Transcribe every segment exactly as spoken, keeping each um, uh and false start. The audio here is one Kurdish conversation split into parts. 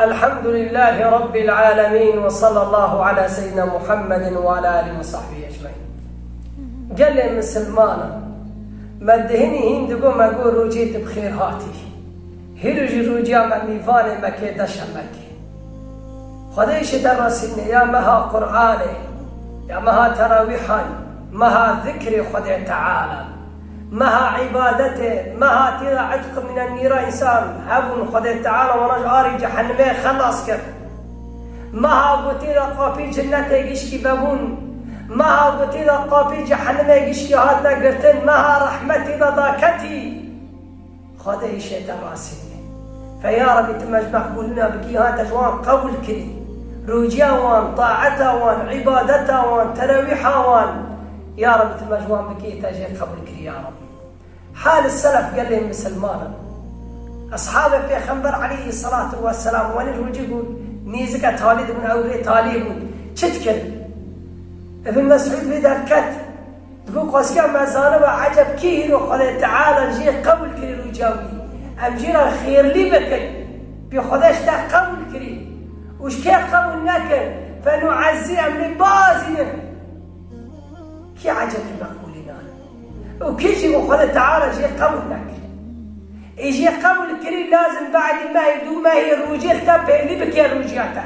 Elhamdulillahî Rabbil alemin ve sallallahu ala seyyidina Muhammedin ve ala alihi ve sahbihi ecmaîn. Gelê misilmanan, me dihinî hîn digo me got rojê tu bi xêr hatî. Hîro jî rojiya me mîvanê me kê deşe me kê. Xwedê ji te re sînê ya meha Qur'anê, ya meha terawîhan, meha zikrê Xwedê Teala. Meha îbadetê, meha tê de itq mîne nîra însan hebûn, Xwedê Teala wana ji arî cehennemê xelas kir. Meha ku tê de qapî cennetê gişkî vebûn. Meha ku tê de qapî cehennemê gişkî hatine girtin. Meha rehmetê de daketî. Xwedê îşê te rasînê. Fe ya Rebî tu me ji meqbûlîna bikî, ha te ji wan qebûl kirî. Rojiya wan, taeta wan, îbadeta wan, terawîha wan. Ya Rebî tu me ji wan bikî, te jê qebûl kirî ya Rebî. Hal selef gelê misilman in. Eshabê Pêxember aleyhî selatu weselam wenî rojî bûn, nêzike talî dibûn, ew rê talî bûn. Çi dikirin? Ibn Mesûd vê derket. Digo qasiya me zaniba eceb kî hîro Xwedê Teala jê qebûl kirî rojiya wî. Em jê re xêrlî bikin. Bi Xwedê ji te qebûl kirî. Û ji kê qebûl nekin? Fenuezzî, em lê bazînin. Kî ecebî meqbûlînan? Û kî jî bi Xwedê Teala jê qebûl nekir? Ê jê qebûl kirî lazim badî mehê, dû mehê rojê te pêlî bike rojiya te.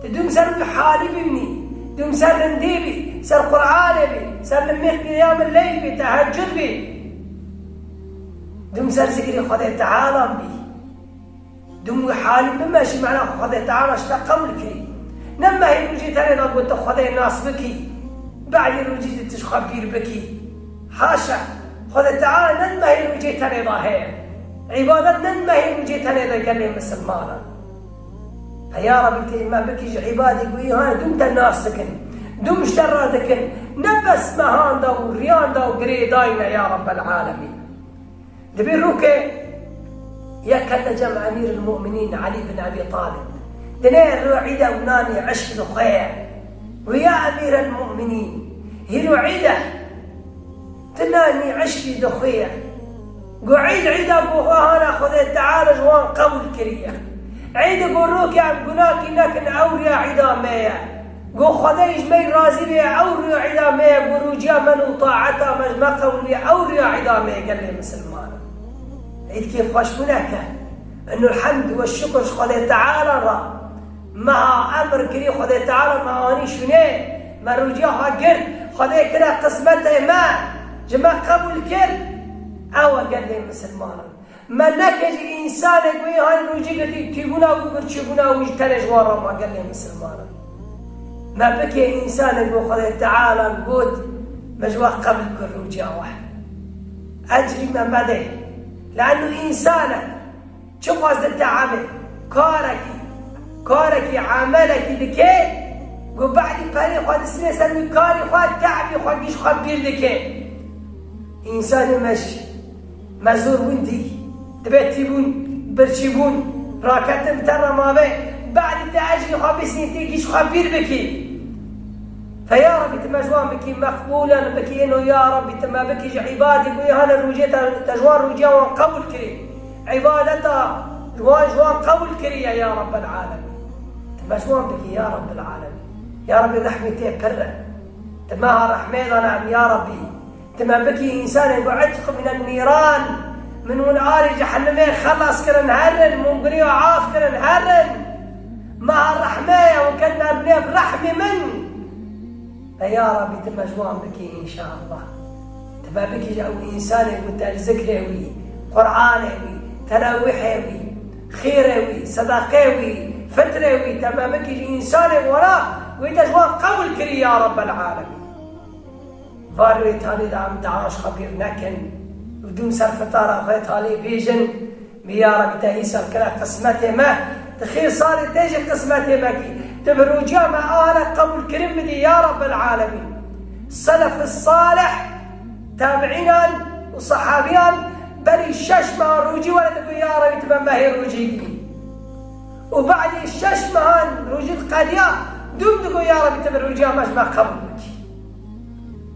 Tu dûm ser wî halî bimînî, dûm ser rindî bî, ser Qur'anê bî, ser nimê qiyamil leyl bî, tehecud bî. Dûm ser zikrê Xwedê Teala bî. Dûm wî halî bimeşî, mena Xwedê Teala ji te qebûl kirî. Ne mehê rojê tenê de got tu Xwedê nas bikî, badî rojî de tu ji xwe bîr bikî. Haşa, Xwedê Teala ne mehê rojê tenê de heye. Îbadet ne mehê rojê tenê de gelê misilmanan. Fe ya Rebî tê me bikî ji îbadî ku îhan dûm te nas dikin, dûm ji te re dikin, ne bes mehan de û riyan de û girêdayî ne ya Rebbel Alemîn. Dibî rûkê yek kete cem Emîril Mu'minîn Elî bin Ebî Talib. Dinê rû îd e û nanî eşq li xwe ye. Û ya Emîrel Mu'minîn, hîro îd e. Ti nanî eşkî dixuye. Got, Îd, îda ku hana Xwedê Teala ji wan qebûl kiriye. Îd ku rokê em gunakî nekin, ew riya îda me ye. Got, Xwedê ji me razî bê, ew riya îda me ye. Got, rojiya me û taeta me ji me qebûl bê, ew riya îda me ye gelê misilmanan. Îd kêfxweşbûneke. Enul hemd we şikir ji Xwedê Teala re. Meha emr kirî Xwedê Teala me anî şûnê, me rojiya xwe girt, Xwedê kire qismetê me, ji me qebûl kir, ew e gelê misilmanan. Me neke ji însanek wê hay rojî girtî, tîbûna wî, birçîbûna wî ji tenê ji wan re ma gelê misilmanan. Me bike însanek wê Xwedê Teala got, me ji we qebûl kir rojiya we. Ecrî me mede. Leanno însanek Çiqas di teabê karekî, karekî, emelekî dike, ku badî perê xwe disîne ser wî karê xwe, teabê xwe, giş xwe bîr dike. Însanê me jî, me zor bûn dî, dibe tîbûn, birçîbûn, raketin bi te re mabe, badî te ecrê xwe bisînî, tê giş xwe bîr bikî. Fe ya Rebî, tu me ji wan bikî meqbûlan, bikî êno ya Rebî, tu me bikî ji îbadî ku ê hane rojê te, te ji wan rojiya wan qebûl kirî. Îbadeta ji wan, ji wan qebûl kiriye ya Rebbel Alemîn. Tu me ji wan bikî ya Rebbel Alemîn. Ya Rebî, rehmê te pir e. Tu meha rehmê de ne em ya Rebî. Tu me bikî însanên ku itq mîne nîran. Min hûn arê cehennemê xelas kirin herin, min gurî af kirin herin. Meha rehmê ye, hûn ketine nêv rehmê min. Fe ya Rebî, tu me ji wan bikî înşallah. Tu me bikî ji ew însanê ku te li zikrê wî, Qur'anê wî, terawîhê wî, xêrê wî, sedaqê wî, fitrê wî, te me bikî ji însanê wara wî te ji wan qebûl kirî ya Rebbel Alemîn. Var wê talî de em dua ji xwe bîr nekin û dûm ser fitara xwe talî bêjin, Bi ya Rebî te hîsal kira qismetê me, tu xêr salê te jî qismetê me kî. Tu bi rojiya me ahale qebûl kirin bidî ya Rebbel Alemîn. Selef salih, tabiînan û sehabiyan berî şeş mehan rojî were digo ya Rebî tu me mehê rojî bidî. Û badî şeş mehan rojî qediya dûm digo ya Rebî tu bi rojiya me ji me qebûl bikî.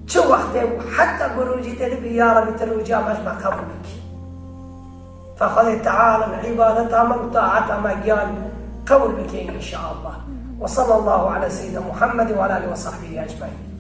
Çi wextê bû heta ku rojî te dibi ya Rebî tu rojiya me ji me qebûl bikî. Xwedê Teala bi îbadeta me û taeta me giyan qebûl bike înşeallah. Ve sallallahu ala seyyidina Muhammed ve ala alihi ve sahbihi ecmaîn.